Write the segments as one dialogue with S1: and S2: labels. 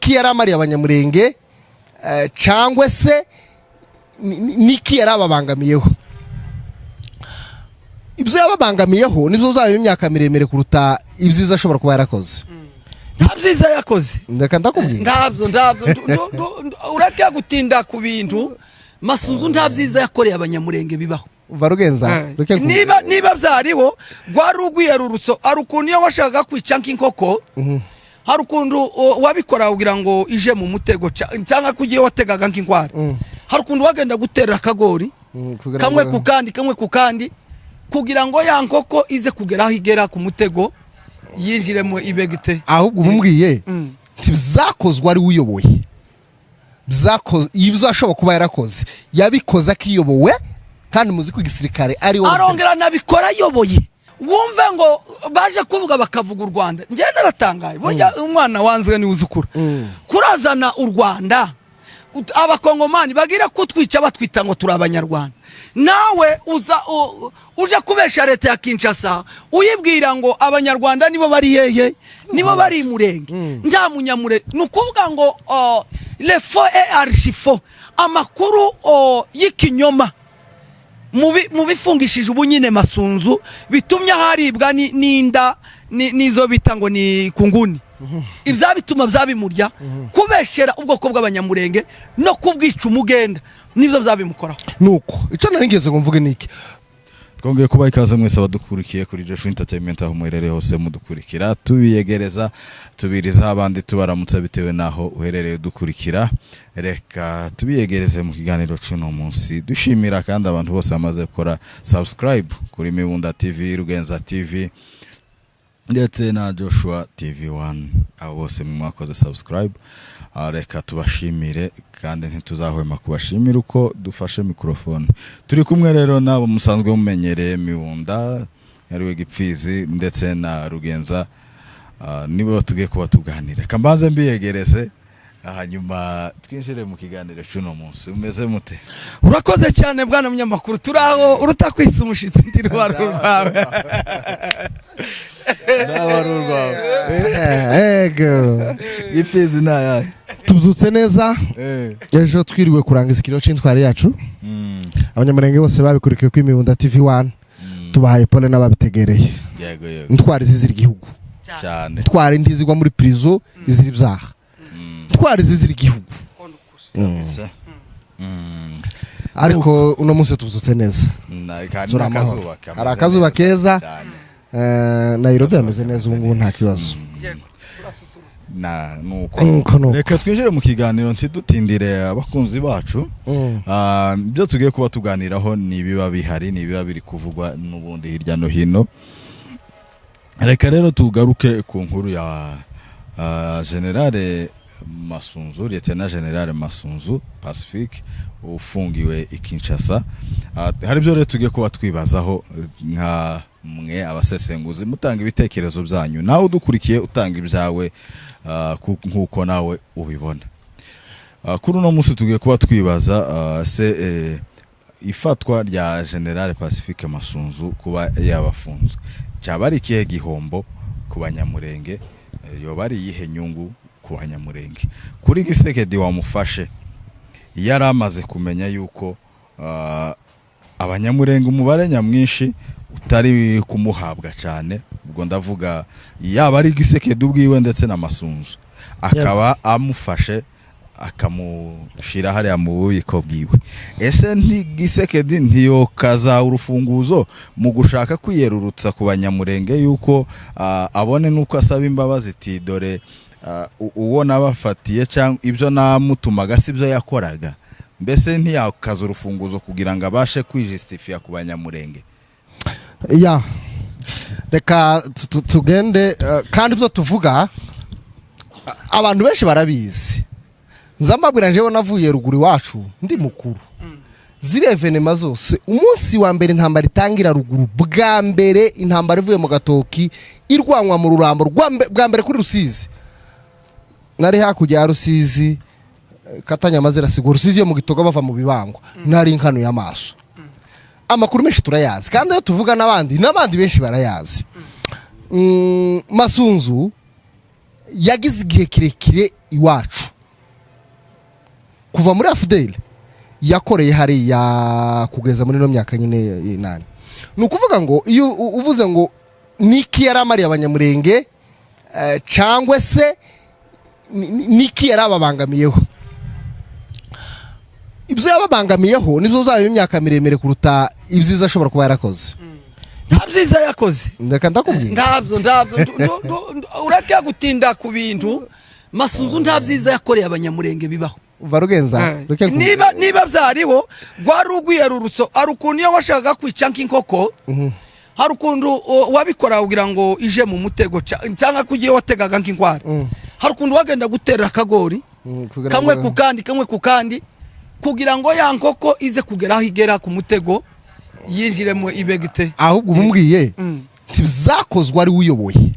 S1: Niki yari amariye Abanyamurenge, cyangwa se niki yari ababangamiyeho? Ibyo yababangamiyeho nibyo uzaba imyaka miremire kuruta ibyiza ashobora kuba yarakoze.
S2: Nta byiza yakoze.
S1: Reka ndakubwira.
S2: Ntabyo. Ureke gutinda ku bintu. Masunzu nta byiza yakoreye Abanyamurenge bibaho.
S1: Umva Rugenza, reke
S2: Niba byariho, rwari urwiyerurutso. Hari ukuntu iyo washakaga kwica nk'inkoko, hari ukuntu wabikora kugira ngo ije mu mutego, cyangwa ko ugiye wategaga nk'inkware, hari ukuntu wagenda gutera akagori
S1: kugira
S2: kamwe
S1: ngo
S2: ku kandi, kamwe ku kandi, kugira ngo ya nkoko ize kugera aho igera ku mutego, yinjiremo ibegite.
S1: Ahubwo ubumbwiye ntibizakozwe ari we uyoboye. Ibyo ashobora kuba yarakoze, yabikoze akiyobowe, kandi muzi ko igisirikare ari we.
S2: Arongera anabikora ayoboye. Wumve ngo baje kuvuga, bakavuga u Rwanda. Njyewe naratangaye. Burya umwana wanzwe niwe uzukura. Kurazana u Rwanda, Abakongomani bagira kutwica batwita ngo turi Abanyarwanda, nawe uza uje kubesha leta ya Kinshasa, uyibwira ngo Abanyarwanda nibo bari hehe? Nibo bari i Murenge. Nta Munyamurenge. Ni ukuvuga ngo le faux et archi-faux, amakuru y'ikinyoma mu bifungishije ubu nyine Masunzu, bitumye haribwa n'inda n'izo bita ngo ni kunguni. Ibyabituma byabimurya kubeshera ubwoko bw'Abanyamurenge no kubwica umugenda, nibyo byabimukoraho.
S1: Nuko icyo nari ngeze ngo mvuge niki?
S3: Twongeye kubaha ikaze mwese abadukurikiye kuri Joshua Entertainment, aho muherereye hose mudukurikira, tubiyegereza, tubirizaho abandi, tubaramutsa bitewe n'aho uherereye udukurikira. Reka tubiyegereze mu kiganiro cy'uno munsi, dushimira kandi abantu bose bamaze gukora subscribe kuri Mibunda TV, Rugenza TV ndetse na Joshua TV 1. Abo bose mwakoze subscribe, reka tubashimire, kandi ntituzahwema kubashimira uko dufashe mikrofone. Turi kumwe rero n'abo musanzwe mumenyereye, Mibunda ariwe Gipfizi ndetse na Rugenza, nibo tugiye kuba tuganira. Reka mbanze mbiyegereze, hanyuma twinjire mu kiganiro cy'uno munsi. Umeze mute?
S2: Urakoze cyane, bwana munyamakuru. Turi aho urutakwisa umushitsi ndi rwaro rwawe.
S3: Ndaba ari urwawe.
S1: Ego.
S3: Gipfizi, nayahe?
S1: Tubyutse neza. Ejo twiriwe kurangiza ikiriyo c'intwari yacu. Abanyamurenge bose babikurikiye kuri Mibunda TV 1, tubahaye pole n'ababitegereye.
S3: Yego.
S1: Intwari zizira igihugu.
S3: Cyane.
S1: Intwari ntizigwa muri prison izira ibyaha. Intwari zizira igihugu.
S3: Se.
S1: Ariko uno munsi tubyutse neza.
S3: Kandi
S1: Turi amahoro.
S3: n'akazuba kameze
S1: Hari akazuba
S3: neza
S1: keza.
S3: cyane.
S1: Nairobi hameze neza ubu ngubu, nta kibazo.
S3: Na nuko.
S1: Nuko nuko.
S3: Reka twinjire mu kiganiro, ntidutindire abakunzi bacu. Ibyo tugiye kuba tuganiraho ni ibiba bihari, ni ibiba biri kuvugwa n'ubundi hirya no hino. Reka rero tugaruke ku nkuru ya Général Masunzu, Lieutenant Général Masunzu Pacifique ufungiwe i Kinshasa. Hari ibyo rero tugiye kuba twibazaho, nka mwe abasesenguzi mutanga ibitekerezo byanyu, nawe udukurikiye utanga ibyawe, nk'uko nawe ubibona. Kuri uno munsi tugiye kuba twibaza se ifatwa rya General Pacifique Masunzu, kuba yabafunzwe, cyaba ari ikihe gihombo ku Banyamurenge? Yoba ari iyihe nyungu ku Banyamurenge? Kuri Gisekedi wamufashe, yari amaze kumenya yuko Abanyamurenge umubare nyamwinshi utari kumuhabwa cyane, ubwo ndavuga yaba ari Gisekedi ubwiwe ndetse na Masunzu, akaba amufashe akamushyira hariya mu bubiko bwiwe. Ese Gisekedi ntiyokaza urufunguzo mu gushaka kwiyerurutsa ku Banyamurenge, yuko abone nuko asaba imbabazi, iti dore uwo nabafatiye, cyangwa ibyo namutumaga si byo yakoraga? Mbese ntiyakaza urufunguzo kugira ngo abashe kwijisitifiya ku Banyamurenge?
S1: Ya, reka tugende, kandi ibyo tuvuga abantu benshi barabizi. Nzambabwira, njyewe navuye ruguru iwacu ndi mukuru. Ziriya événements zose, umunsi wa mbere intambara itangira ruguru bwa mbere, intambara ivuye mu gatoki irwanwa mu Rurambo bwa mbere kuri Rusizi, nari hakurya ya Rusizi, Katanyama zirasigwa Rusizi yo mu Gitoga, bava mu Bibangwa, nari nkanu y'amaso. Amakuru menshi turayazi, kandi iyo tuvuga n'abandi benshi barayazi. Masunzu Yagize igihe kirekire iwacu, kuva muri AFDL yakoreye hariya kugeza muri ino myaka nyine 8. Ni ukuvuga ngo iyo uvuze ngo niki yari amariye Abanyamurenge, cyangwa se niki yari ababangamiyeho, ibyo yababangamiyeho nibyo uzaba imyaka miremire kuruta ibyiza ashobora kuba yarakoze.
S2: Nta byiza yakoze.
S1: Reka ndakubwira.
S2: Ntabyo. Ureke gutinda ku bintu. Masunzu nta byiza yakoreye Abanyamurenge bibaho.
S1: Umva Rugenza, reke
S2: Niba byariho, rwari urwiyerurutso. Hari ukuntu iyo washakaga kwica nk'inkoko, hari ukuntu wabikora kugira ngo ije mu mutego, cyangwa ko ugiye wategaga nk'inkware, hari ukuntu wagenda gutera akagori
S1: kugira
S2: kamwe
S1: ngo
S2: ku kandi, kamwe ku kandi, kugira ngo ya nkoko ize kugera aho igera ku mutego, yinjiremo ibegite.
S1: Ahubwo umubwiye ntibizakozwe ari we uyoboye.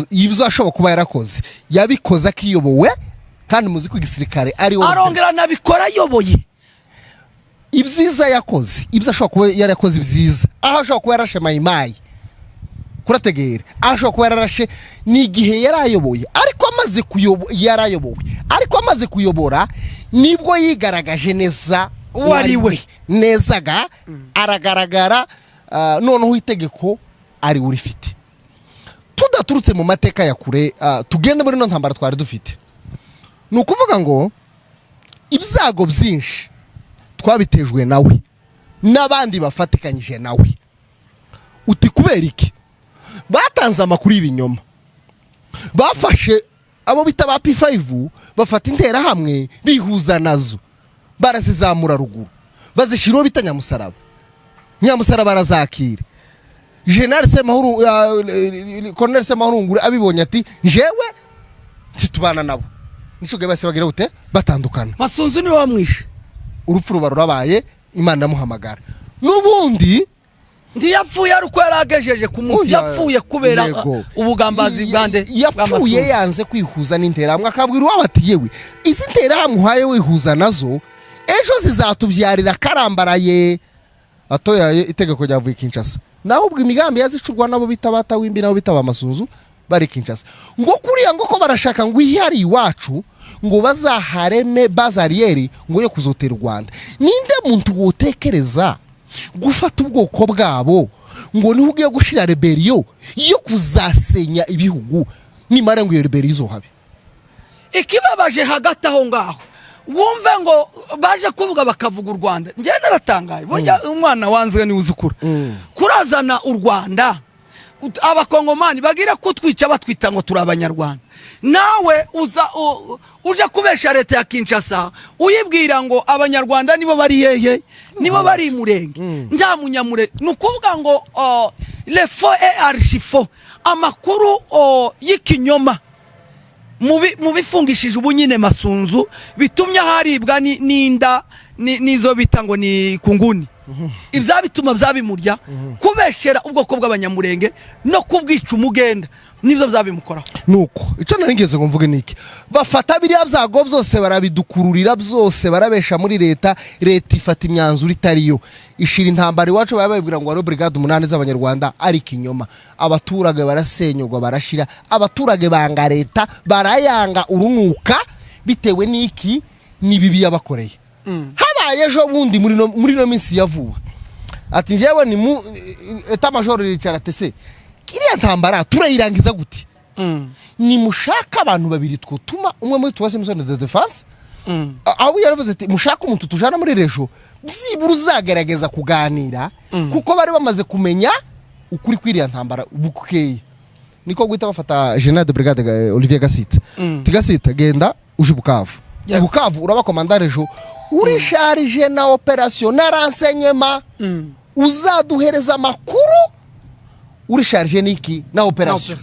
S1: Ibyo ashobora kuba yarakoze, yabikoze akiyobowe, kandi muzi ko igisirikare ari we.
S2: Arongera anabikora ayoboye.
S1: Ibyiza yakoze, ibyo ashobora kuba yarakoze ibyiza, aho ashobora kuba yarashe Mayimayi, kurategera, aho ashobora kuba yararashe ni igihe yari ayoboye. Ariko amaze kuyobora, yarayobowe, ariko amaze kuyobora nibwo yigaragaje neza.
S2: Uwo ari we.
S1: Neza ga aragaragara. Noneho itegeko ari we urifite. Tudaturutse mu mateka ya kure, tugende muri ino ntambara twari dufite. Ni ukuvuga ngo ibyago byinshi twabitejwe nawe n'abandi bafatikanyije nawe. Uti kubera iki? Batanze amakuru y'ibinyoma, bafashe abo bita ba P5, bafata Interahamwe bihuza nazo, barazizamura ruguru, bazishyira uwo bita Nyamusaraba. Nyamusaraba arazakira. General Semahuru, Colonel Semahurungure abibonye ati: "Njewe ntitubana nabo." Nico gihe bose bagira gute? Batandukana.
S2: Masunzu niwe wamwishe.
S1: Urupfu ruba rurabaye, Imana iramuhamagara n'ubundi.
S2: Ntiyapfuye ari uko yari agejeje ku munsi.
S1: Oya,
S2: yapfuye kubera
S1: yego.
S2: ubugambazi bwande?
S1: Yapfuye yanze kwihuza n'Interahamwe, akabwira uwabo ati: "Yewe, izi Nterahamwe uhaye wihuza nazo, ejo zizatubyarira karambaraye." Atoyaye, itegeko ryavuye Kinshasa. Naho ubwo imigambi yazicurwa nabo bita Batawimbi, nabo bita Bamasunzu bari Kinshasa, ngo kuriya ngo ko barashaka ngo ihari iwacu, ngo bazahareme bazariyeri ngo yo kuzotera u Rwanda. Ninde muntu wotekereza gufata ubwoko bwabo ngo niho ugiye gushira rébellion yo kuzasenya ibihugu, nimara ngo iyo rébellion izohabe?
S2: Ikibabaje hagati aho ngaho, wumve ngo baje kuvuga bakavuga u Rwanda. Njyewe naratangaye. Burya umwana wanzwe niwe uzukura. Kurazana u Rwanda, Abakongomani bagira kutwica batwita ngo turi Abanyarwanda, nawe uza uje kubesha leta ya Kinshasa, uyibwira ngo Abanyarwanda nibo bari hehe? Nibo bari i Murenge. Nta Munyamurenge. Ni ukuvuga ngo le faux et archi-faux, amakuru y'ikinyoma mu bifungishije ubu nyine Masunzu, bitumye haribwa n'inda n'izo bita ngo ni kunguni. Ibyabituma byabimurya, kubeshera ubwoko bw'Abanyamurenge no kubwica umugenda, nibyo byabimukoraho.
S1: Nuko icyo nari ngeze ngo mvuge niki: bafata biriya byago byose barabidukururira byose, barabesha muri leta. Leta ifata imyanzuro itariyo, ishira intambara iwacu. Baba babibwira ngo hariho brigade 8 z'Abanyarwanda, ari ikinyoma. Abaturage barasenyurwa, barashira. Abaturage banga leta, barayanga urunuka, bitewe n'iki? Ni bibi yabakoreye. Habaye ejo bundi, muri no minsi ya vuba, ati njyewe ni mu état-major ricara ati: "Se kiriya ntambara turayirangiza gute?" Nimushaka abantu babiri twotuma, umwe muri troisième zone de défense. Aho yaravuze ati: "Mushaka umuntu tujana muri région, byibura uzagerageza kuganira," kuko bari bamaze kumenya ukuri kw'iriya ntambara bukeye. Niko guhita bafata General de Brigade Olivier Gasita. Tigasita, genda uje Bukavu. Bukavu uraba commandant région, uri chargé na opération na renseignement, uzaduhereza amakuru, uri chargé n'iki? Na opération.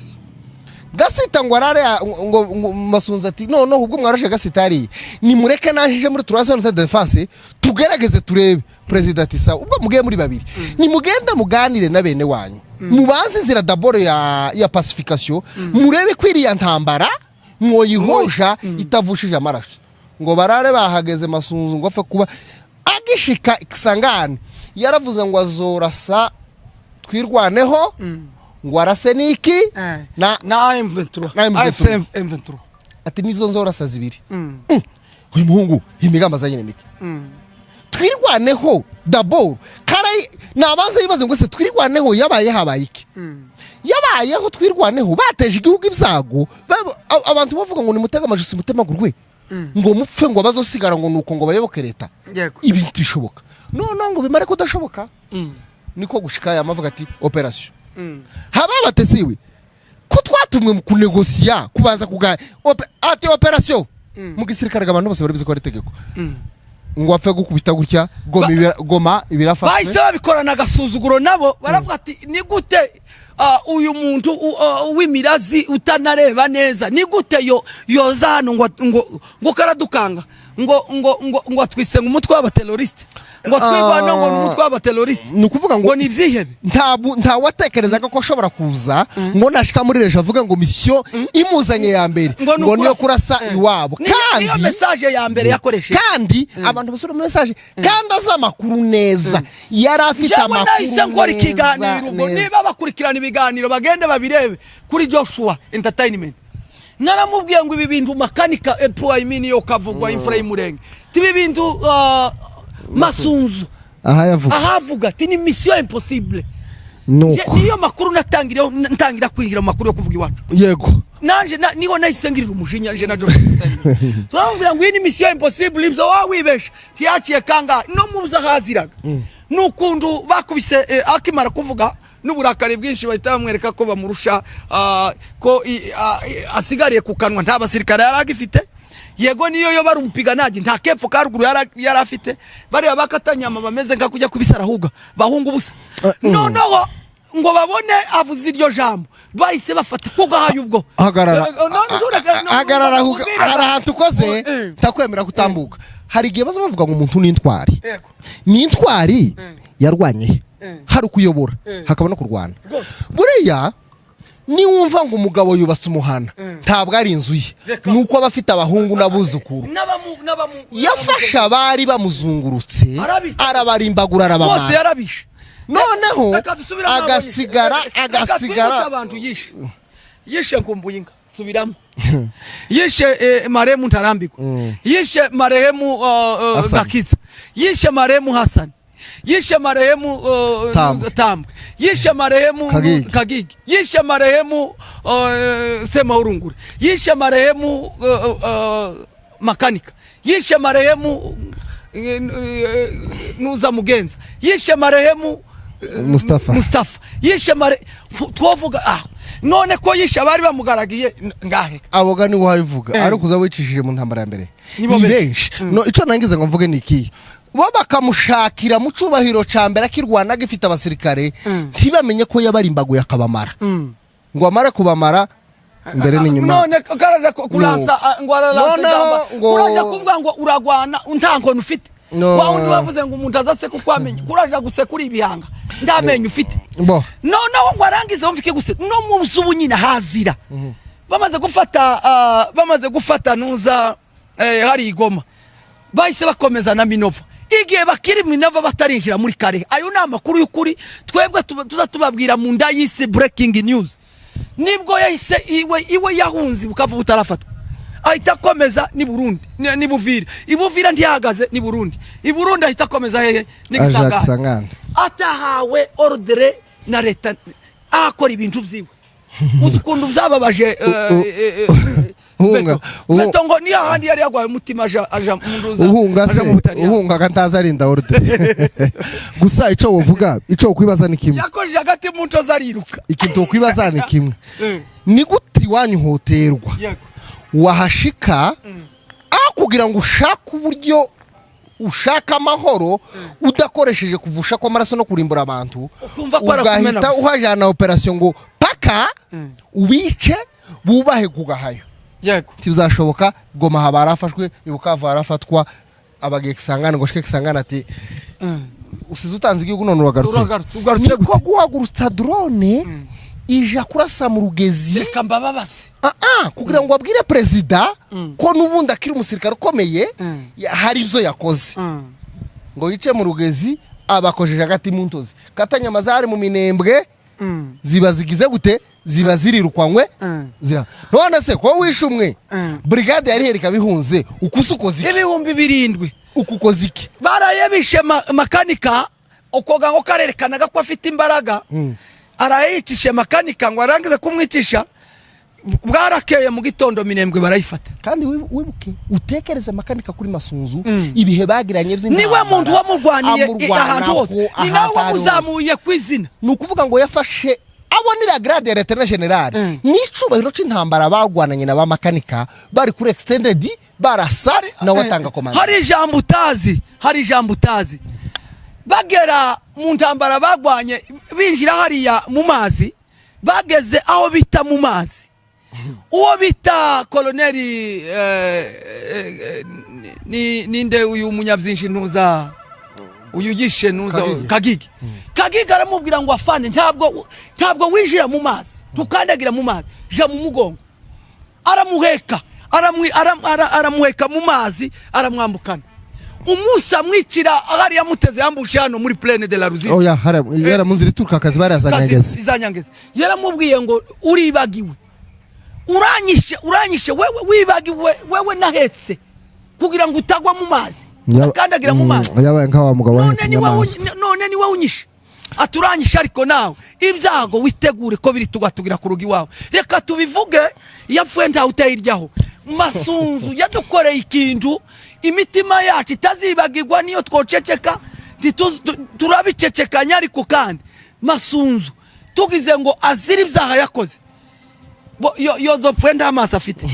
S1: Gasita ngo arare ngo Masunzu ati: "Noneho ubwo mwarashe Gasita hariya, nimureke najije muri troisième zone de défense, tugerageze turebe." Perezida ati: "Sawa, ubwo mugiye muri babiri, nimugende muganire na bene wanyu, mubanze inzira d'abord ya pacification, murebe ko iriya ntambara mwoyihosha itavushije amaraso." Ngo barare bahageze. Masunzu ngo apfe kuba agishika Kisangani, yaravuze ngo azorasa Twirwaneho. Ngo arase niki na
S2: Na M23.
S1: Na M23.
S2: AFC M23.
S1: Ati nizo nzorasa zibiri. Uyu muhungu imigambi azanye ni mike. Twirwaneho d'abord kare, nabanza yibaze ngo se Twirwaneho yabaye habaye iki? Yabayeho Twirwaneho bateje igihugu ibyago, abantu bavuga ngo nimutege amajosi mutemagurwe, ngo mupfe, ngo bazosigara ngo nuko ngo bayoboke leta. Ibintu bishoboka noneho ngo bimare kudashoboka, niko gushika aya mavuga ati opération haba abatesiwe ko twatumwe mu kunegosiya kubanza kuga ati opération. Mu gisirikare abantu bose barabizi ko ari itegeko ngo apfe gukubita gutya Goma. Goma ibirafashwe.
S2: Bahise babikorana agasuzuguro, nabo baravuga ati ni gute uyu muntu w'imirazi utanareba neza, ni gute yo yoza hano ngo karadukanga ngo atwise ngo umutwe w'abateroriste, ngo twirwana, ngo ni umutwe w'abateroriste?
S1: Ni ukuvuga ngo
S2: Ngo ni ibyihebe.
S1: Nta watekerezaga ko ashobora kuza ngo nashika muri reje avuga ngo mission imuzanye ya mbere
S2: Ngo ni
S1: ngo niyo
S2: ukurasa.
S1: kurasa iwabo.
S2: Niyo
S1: Kandi
S2: message ya mbere yakoresheje.
S1: Kandi abantu basura message kandi azi amakuru neza, yari afite
S2: Njyewe
S1: amakuru
S2: nahise nkora
S1: neza,
S2: ikiganiro ubwo.
S1: neza.
S2: Niba bakurikirana ibiganiro bagende babirebe kuri Joshua Entertainment. Naramubwiye ngo ibi bintu makanika epo, I mean, yo kavugwa imfura y'umurenge, tibi bintu Masunzu
S1: Aha yavuga.
S2: Ahavuga ati ni mission impossible.
S1: Nuko
S2: Niyo makuru natangiriyeho ntangira kwinjira mu makuru yo kuvuga iwacu. Nanje niho nahise ngirira umujinya nje na Joshua Entertainment. Turamubwira ngo iyi ni mission impossible, ibyo waba wibesha ntiyaciye kangahe no muzo ahaziraga n'ukuntu bakubise akimara kuvuga n'uburakari bwinshi bahita bamwereka ko bamurusha, ko asigariye ku kanwa, nta basirikare yari agifite. Yego, niyo yo bari umupiganaji, nta kepfo ka ruguru yari afite. Bariya bakatanyama bameze nka kujya kubisarahuga bahunga ubusa. Noneho ngo babone avuze iryo jambo, bahise bafata ko gahaye ubwo.
S1: Hagarara.
S2: None
S1: Hagarara.
S2: ubwira-
S1: Hari ahantu ukoze ntakwemera kutambuka. Hari igihe baza bavuga ngo umuntu ni intwari. Ni intwari yarwanye he? Hari ukuyobora, hakaba no kurwana. Buriya niwumva ngo umugabo yubatse umuhana, ntabwo ari inzu ye.
S2: Reka.
S1: Ni uko aba afite abahungu n'abuzukuru.
S2: N'abamu
S1: Yafashe abari bamuzungurutse,
S2: Arabica.
S1: arabarimbagura,
S2: Bose
S1: arabamara.
S2: yarabishe.
S1: Noneho
S2: Reka dusubire n'abo
S1: agasigara
S2: yishe. Reka
S1: agasigara
S2: twibuke abantu yishe. Yishe Nkumbuyinga, subiramo, yishe marehemu Ntarambirwa, yishe marehemu
S1: Hassan.
S2: Gakiza, yishe marehemu Hasani, yishe marehemu
S1: Tambwe.
S2: Tambwe, yishe marehemu
S1: Kagigi.
S2: Kagigi, yishe marehemu Semahurungure, yishe marehemu Makanika, yishe marehemu Nuza Mugenza, yishe marehemu
S1: Mustafa.
S2: Mustafa, yishe mare twovuga ah none ko yishe abari bamugaragiye ngahe.
S1: Aboga ni wabivuga. Ariko uza wicishije mu ntambara ya mbere,
S2: Nibo
S1: ni
S2: benshi.
S1: benshi. No icyo nangize ngo mvuge ni iki: bo bakamushakira mu cyubahiro ca mbere akirwana agifite abasirikare, ntibamenye ko yabarimbaguye akabamara, ngo amare kubamara imbere n'inyuma.
S2: None karaja kuransa ngo araransa
S1: Noneho
S2: ijambo. Kuraja kuvuga ngo uragwana nta nkoni ufite.
S1: No.
S2: Wa wundi wavuze ngo umuntu azaseka uko amenye, kuraja gusekura ibihanga nta menyo ufite.
S1: Bo
S2: Noneho ngo arangize wumve ikiguse no mu zubu nyine hazira bamaze gufata nuza hari igoma, bahise bakomeza na Minova. Igihe bakiri Minova batarinjira muri Kare, ayo ni amakuru y'ukuri twebwe tuza tubabwira mu nda y'isi, breaking news. Nibwo yahise iwe yahunze Bukavu butarafatwa, ahita akomeza ni Burundi, ni Buvira. Ibuvira ntiyahagaze, ni Burundi. I Burundi ahita akomeza hehe? Ni
S1: Aja
S2: Kisangani.
S1: Kisangani.
S2: Atahawe ordre na leta, akora ibintu byiwe. Uzi ukuntu byababaje
S1: Uhunga-
S2: Beto. Beto ngo niyo ahandi yari yagwaye umutima aja mu nduza,
S1: Uhunga
S2: aja
S1: se
S2: mu Butaliyani.
S1: Uhungaga ntazi arinda ordre. Gusa icyo wovuga, icyo wokwibaza ni kimwe.
S2: Yakojeje agati mu nco zariruka.
S1: Ikintu wokwibaza ni kimwe: ni gute iwanyu hoterwa, wahashika, aho kugira ngo ushake uburyo ushaka amahoro udakoresheje kuvusha kw'amaraso no kurimbura abantu,
S2: Ukumva ko arakumena
S1: ugahita
S2: gusa.
S1: uhajana opération ngo paka ubice bubahe ku gahayo? Ntibizashoboka. Goma haba harafashwe, Ibukavu harafatwa, abagiye Kisangani ngo shike Kisangani ati usize utanze igihugu none uragarutse.
S2: Uragarutse, ugarutse
S1: Niko
S2: gute?
S1: guhagurutsa drone ija kurasa mu Rugezi.
S2: Reka mbababaze.
S1: Kugira ngo abwire perezida ko n'ubundi akiri umusirikare ukomeye, hari ibyo yakoze ngo yice mu Rugezi, abakojeje hagati mu ntozi katanyama zari mu Minembwe. Ziba zigize gute? Ziba zirirukwanywe. Zira none se ko wishe umwe, brigade yari herika bihunze, ukusa ukoze iki?
S2: 7000.
S1: Uku ukoze iki?
S2: Baraye bishe Makanika, ukoga ngo karerekanaga ko afite imbaraga. Araye yicishe Makanika, ngo arangize kumwicisha, bwarakeye mu gitondo Minembwe barayifata.
S1: Kandi wibuke utekereze Makanika kuri Masunzu, ibihe bagiranye by'intambara.
S2: Niwe muntu wamurwaniye
S1: Amurwanaho
S2: ahantu hose, ni nawe
S1: ahantu ari hose.
S2: wamuzamuye ku izina.
S1: Ni ukuvuga ngo yafashe abonera grade ya lieutenant général n'icubahiro c'intambara bagwananye na ba Makanika, bari kuri extended barasa, nawe atanga commande.
S2: Hari ijambo utazi, hari ijambo utazi. Bagera mu ntambara bagwanye, binjira hariya mu mazi, bageze aho bita mu mazi, uwo bita koloneli ni ninde uyu munyabyinshi ntuza uyu yishe ntuza?
S1: Kagigi.
S2: Kagigi. Kagigi aramubwira ngo: "Afande, ntabwo winjira mu mazi, ntukandagira mu mazi, ja mu mugongo." Aramuheka, aramuheka mu mazi, aramwambukana. Umunsi amwicira hariya amuteze yambushe hano muri plaine de la Ruzizi.
S1: Oya, yara mu nzira ituruka akazi barazanyageze.
S2: Izanyangeze. Yaramubwiye ngo: "Uribagiwe, uranyishe, uranyishe wewe, wibagiwe wewe nahetse kugira ngo utagwa mu mazi, udakandagira mu mazi."
S1: Yabaye nka wa mugabo
S2: None
S1: wahetse
S2: niwe
S1: inyamaswa.
S2: None niwe unyishe, aturanyishe, ariko nawe ibyago witegure ko biri tugatugira ku rugo iwawe. Reka tubivuge, iyo apfuye ntawe utayiryaho. Masunzu yadukoreye ikintu imitima yacu itazibagirwa. Niyo twoceceka, turabicecekanya, ariko kandi Masunzu tugize ngo azire ibyaha yakoze. Yozopfuye nta maso afite.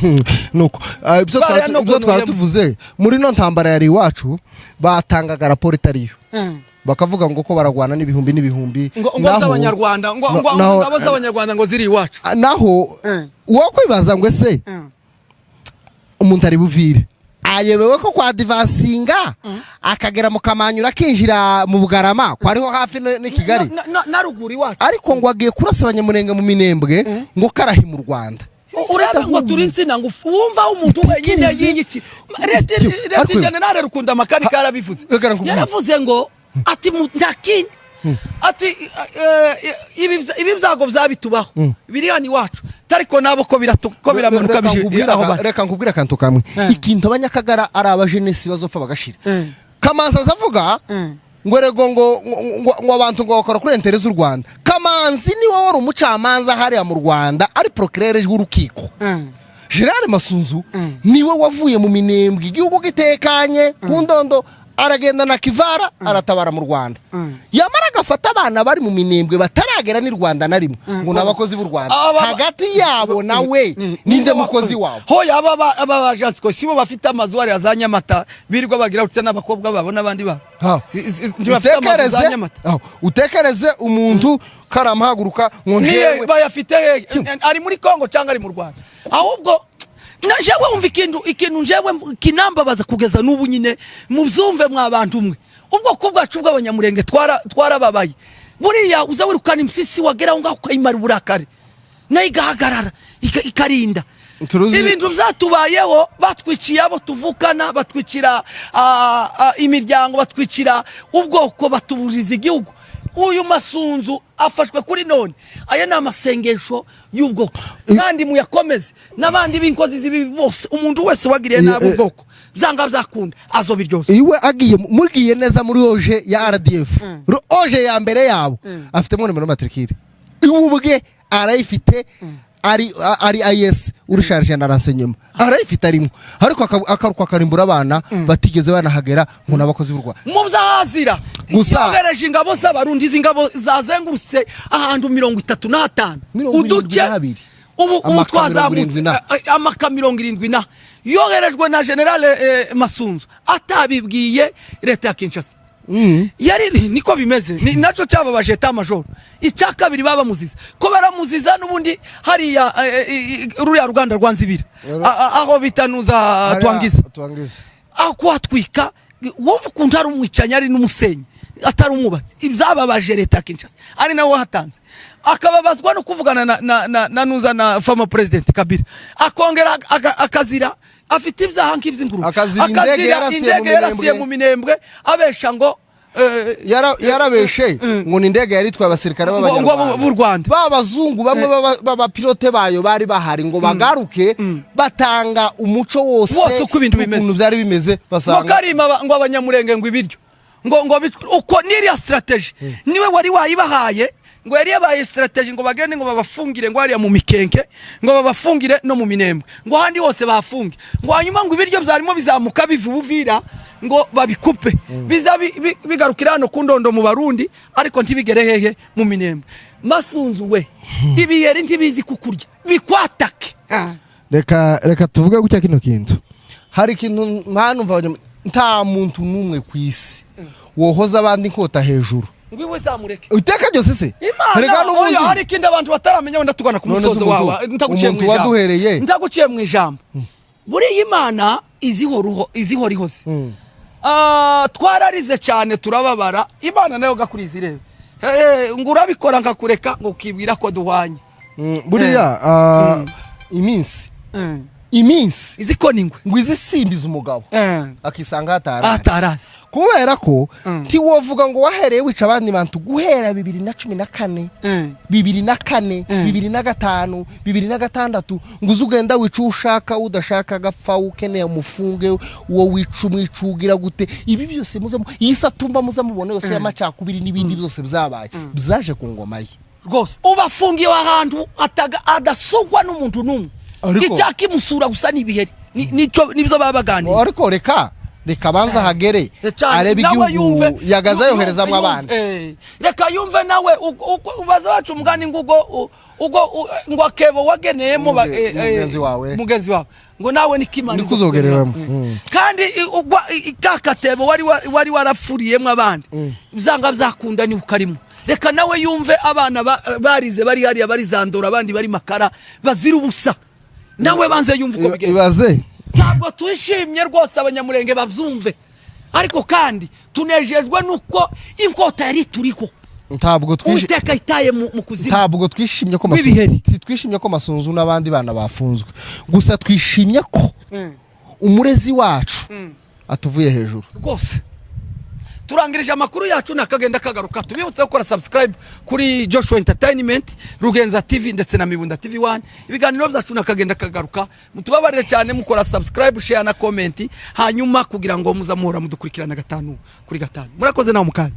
S1: Nuko ibyo
S2: Barayanogoreyemo.
S1: ibyo twari tuvuze muri ino ntambara yari iwacu, batangaga raporo itariyo, bakavuga ngo ko baragwana n'ibihumbi n'ibihumbi.
S2: Ngo z'abanyarwanda, ngo ngo ngabo z'abanyarwanda ngo ziri iwacu.
S1: Naho uwo kwibaza ngo ese umuntu ari buvire ayobewe ko kwa divansinga akagera mu Kamanyura, akinjira mu Bugarama, ko ariho hafi n'i Kigali.
S2: Na ruguru iwacu.
S1: Ariko ngo agiye kurasa Abanyamurenge mu Minembwe, ngo karahi mu Rwanda.
S2: Urebe ngo turi insina ngo wumva umuntu wenyine
S1: Utekereze.
S2: yiyikira leta. Leta Generale Rukunda Makanika yarabivuze.
S1: Reka nkubwire.
S2: Yaravuze ngo ati nta kindi, ati ibi byago byabitubaho biri hano iwacu, ariko nabo ko ko biramanuka
S1: Reka
S2: bije aho bari.
S1: Reka nkubwire akantu kamwe. Ikintu abanyakagara ari abajenesi bazopfa bagashira. Kamanzi aza avuga ngo rego ngo abantu ngo bakora kuri intérêt z'u Rwanda. Kamanzi niwe wari umucamanza hariya mu Rwanda, ari procureur w'urukiko. Gerard Masunzu niwe wavuye mu Minembwe igihugu gitekanye ku ndondo, aragenda na Kivara, aratabara mu Rwanda. Yamara agafata abana bari mu Minembwe bataragera n'i Rwanda na rimwe, ngo ni abakozi b'u Rwanda. Hagati yabo nawe ninde mukozi wabo?
S2: Hoya, aba bajasiko sibo bafite amazu hariya za Nyamata, birirwa bagira utya n'abakobwa babo n'abandi babo. Ntibafite amazu za
S1: Utekereze
S2: Nyamata.
S1: aho, utekereze umuntu karamuhaguruka ngo
S2: Niye
S1: njewe
S2: bayafite hehe? Ari muri Kongo cyangwa ari mu Rwanda? Ahubwo na jewe wumva ikintu jewe kinambabaza kugeza n'ubu nyine, mubyumve mwa bantu mwe, ubwoko bwacu bw'abanyamurenge twarababaye. Buriya uza wirukana impyisi, wagera aho ngaho ukayimara uburakari, nayo igahagarara ikarinda. Ibintu byatubayeho, batwiciye abo tuvukana, batwicira imiryango, batwicira ubwoko, batuburiza igihugu. Uyu Masunzu afashwe kuri none, aya ni amasengesho y'ubwoko, kandi muyakomeze n'abandi b'inkozi z'ibibi bose. Umuntu wese wagiriye nabi ubwoko, byanga byakunda azobiryoza.
S1: Iwe agiye mugiye neza muri OG ya RDF, OG ya mbere yabo, afitemo nimero matricule, iwe ubwe arayifite, ari IS uri chargé na renseignement, arayifite arimo, ariko akaruka akarimbura abana batigeze banahagera, ngo n'abakozi b'u Rwanda.
S2: Mu byahazira yohereje ingabo z'Abarundi, izi ngabo zazengurutse ahantu 35.
S1: Mirongo irindwi
S2: Uduce
S1: n'abiri.
S2: ubu
S1: Amaka
S2: twazamutse
S1: 70 na.
S2: Amaka 70 na yoherejwe na Generale Masunzu atabibwiye leta ya Kinshasa. Yari niko bimeze, ni nacyo cyababaje état-major. Icya kabiri, babamuziza ko baramuziza n'ubundi hariya ruriya ruganda rwa Nzibira, aho bitanuza Twangiza,
S1: Twangiza.
S2: Aho kuhatwika. Wumva ukuntu ari umwicanyi, ari n'umusenyi, atari umwubatsi. Ibyababaje leta ya Kinshasa, ari nawe wahatanze, akababazwa no kuvugana na nuza na former president Kabila, akongera akazira afite ibyaha nk'iby'ingurube.
S1: Akazira indege yarasiye mu
S2: Indege yarasiye
S1: Minembwe.
S2: mu Minembwe, abesha ngo
S1: Yarabeshe ngo ni indege yari itwaye abasirikare b'Abanyarwanda
S2: b'u Rwanda.
S1: Ba bazungu bamwe b'abapilote bayo bari bahari ngo bagaruke, batanga umuco wose
S2: Wose uko ibintu bimeze.
S1: Ukuntu byari bimeze,
S2: Ngo
S1: basanga
S2: karima ngo Abanyamurenge ngo ibiryo ngo uko n'iriya strategy niwe wari wayibahaye, ngo yari yabaye strategy ngo bagende ngo babafungire ngo hariya mu Mikenke, ngo babafungire no mu Minembwe, ngo ahandi hose bafunge, ngo hanyuma ngo ibiryo byarimo bizamuka biva Ubuvira ngo babikupe, biza bigarukira hano ku Ndondo mu Barundi, ariko ntibigere hehe? Mu Minembwe. Masunzu we, ibiyeri ntibizi kukurya bikwatake.
S1: Reka tuvuge gutya, kino kintu, hari ikintu ntanumva nta muntu n'umwe ku isi wohoza abandi inkota hejuru.
S2: Ngo iwe zamureke.
S1: Iteka ryose se.
S2: Imana
S1: Reka n'ubundi
S2: oya, hari ikindi abantu bataramenya, wenda tugana ku
S1: None se
S2: musozo wawe, ntaguciye mu
S1: umuntu
S2: ijambo.
S1: waduhereye?
S2: Ntaguciye mu ijambo, buriya Imana izihora izihora ihoze. Ah, twararize cyane, turababara, Imana nayo gakuriza irebe. Ngo urabikora nkakureka, ngo ukibwira ko duhwanye.
S1: Buriya iminsi
S2: Izi ko ningwe
S1: ngo izisimbiza umugabo akisanga hataraye.
S2: Atarazi.
S1: Kubera ko ntiwovuga ngo wahereye wica abandi bantu guhera 2014, 2004, 2005, 2006, ngo uze ugenda wica uwo ushaka, udashaka agapfa, ukeneye umufunge, uwo wica umwicugira gute? Ibi byose muze iyi satumba muze mubona yose y'amacakubiri n'ibindi byose byabaye, byaje ku ngoma ye.
S2: Rwose ubafungiwe ahantu adasugwa n'umuntu n'umwe. Icyakimusura gusa ni ibiheri. Nibyo baba baganira.
S1: Ariko reka banza hagere
S2: Cyane,
S1: arebe
S2: nawe
S1: igihugu
S2: yumve
S1: yagaza yoherezamo abana.
S2: Reka yumve nawe ubaza bacu umugani ngo ubwo ngo akebo wageneyemo
S1: Mugenzi wawe.
S2: Mugenzi wawe, ngo nawe niko Imana
S1: Niko uzogereramo.
S2: izokugenera. Kandi ka katebo wari warafuriyemo abandi, byanga byakunda ni ukarimo. Reka nawe yumve abana barize bari hariya, bari zandora, abandi bari Makara, bazira ubusa. Nawe banze yumve uko bigenda.
S1: Ibaze.
S2: Ntabwo twishimye rwose, Abanyamurenge babyumve, ariko kandi tunejejwe nuko inkota yari turiho
S1: Ntabwo twishi
S2: Uwiteka itaye mu kuzimu.
S1: Ntabwo twishimye ko Masunzu
S2: W'ibiheri.
S1: Twishimye ko Masunzu n'abandi bana bafunzwe gusa, twishimye ko umurezi wacu atuvuye hejuru.
S2: Rwose turangirije amakuru yacu, nakagenda kagaruka. Tubibutse gukora subscribe kuri Joshua Entertainment, Rugenza TV ndetse na Mibunda TV 1. Ibiganiro byacu nakagenda kagaruka. Mutubabarire cyane mukora subscribe, share na comment, hanyuma kugira ngo muzamuhora mudukurikirana gatanu kuri gatanu. Murakoze, nawe mukanya.